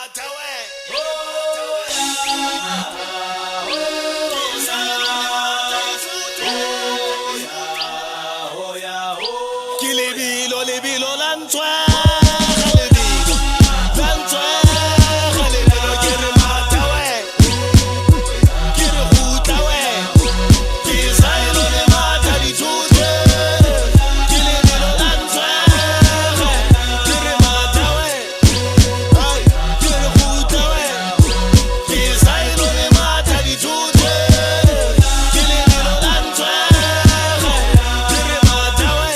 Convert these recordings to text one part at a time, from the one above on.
Ke lebelo, lebelo la ntshwega, lebelo la ntshwega, lebelo. Ke re matha we, ke re gutla we, ke saelo le matha dithute. Ke lebelo la ntshwega, ke re matha we, ai, ke re gutla we, ke saelo le matha dithute. Ke lebelo la ntshwega, ke re matha we,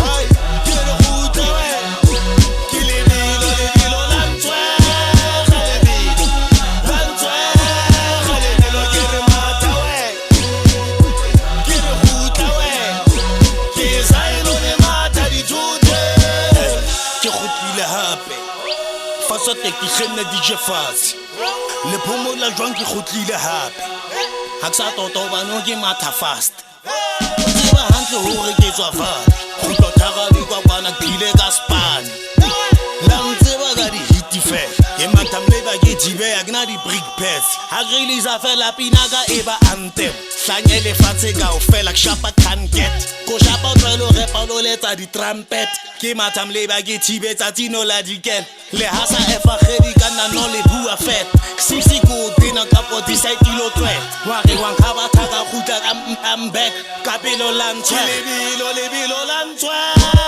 ai, ke re gutla we, ke lebelo, lebelo la ntshwega, lebelo la ntshwega, lebelo. Ke re matha we, ke re gutla we, ke saelo le matha dithute. Ke kgutlile hape fasate, ke kgenne DJ fatshe le phomola jwang. Ke kgutlile hape, ha ke sa totobano, ke matha fast. O tseba hantle hore ke tswa fane, kgutlo thara dikwakwana, ke ile ka spane la ntseba ka di-hit fela. Ke matha mleba, ke thibeya, ke na di-brick pads. Ha ke releasa fela pina ka e ba anthem, hlanye lefatshe kaofela. Ke shapa can get ko shapa, o tlwaelo repa, o lo letsa di-trumpet. Ke matha mleba, ke thibetsa tsino la dikela le hasa efagedi ka nna no le bua fela sisi ko tena kapo decide lo tswela wa re wa nkga batha ka kgutla ka I'm back ka pelo la ntshwela, lebelo, lebelo la ntshwela.